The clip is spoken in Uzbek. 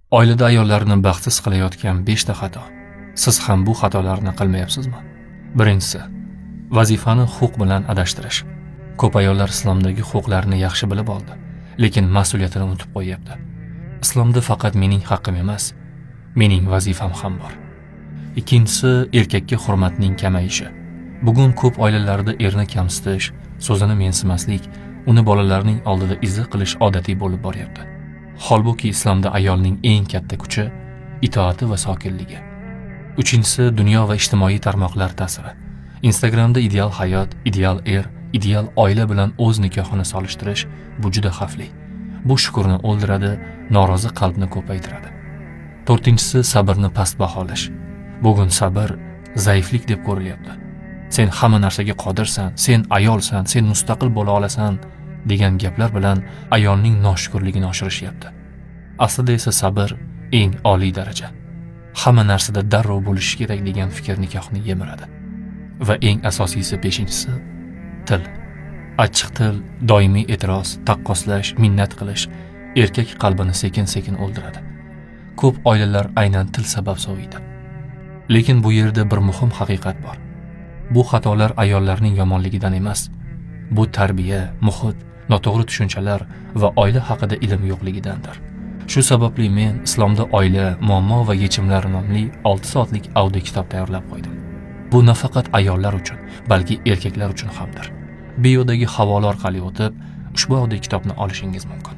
Oilada ayollarni baxtsiz qilayotgan 5 ta xato. Siz ham bu xatolarni qilmayapsizmi? Birinchisi, vazifani huquq bilan adashtirish. Ko'p ayollar islomdagi huquqlarni yaxshi bilib oldi, lekin mas'uliyatini unutib qo'yyapti. Islomda faqat mening haqqim emas, mening vazifam ham bor. Ikkinchisi, erkakka hurmatning kamayishi. Bugun ko'p oilalarda erni kamsitish, so'zini mensimaslik, uni bolalarning oldida izza qilish odatiy bo'lib boryapti. Holbuki islomda ayolning eng katta kuchi itoati va sokinligi. Uchinchisi, dunyo va ijtimoiy tarmoqlar ta'siri. Instagramda ideal hayot, ideal er, ideal oila bilan o'z nikohini solishtirish bu juda xavfli. Bu shukurni o'ldiradi, norozi qalbni ko'paytiradi. To'rtinchisi, sabrni past baholash. Bugun sabr zaiflik deb ko'rilyapti. Sen hamma narsaga qodirsan, sen ayolsan, sen mustaqil bo'la olasan degan gaplar bilan ayolning noshukurligini oshirishyapti. Aslida esa sabr eng oliy daraja. Hamma narsada darrov bo'lishi kerak degan fikr nikohni yemiradi. Va eng asosiysi beshinchisi, til. Achchiq til, doimiy e'tiroz, taqqoslash, minnat qilish erkak qalbini sekin-sekin o'ldiradi. Ko'p oilalar aynan til sabab soviydi. Lekin bu yerda bir muhim haqiqat bor. Bu xatolar ayollarning yomonligidan emas. Bu tarbiya, muhit, noto'g'ri tushunchalar va oila haqida ilm yo'qligidandir. Shu sababli men Islomda oila, muammo va yechimlar nomli 6 soatlik audio kitob tayyorlab qo'ydim. Bu nafaqat ayollar uchun, balki erkaklar uchun hamdir. Biodagi havola orqali o'tib, ushbu audio kitobni olishingiz mumkin.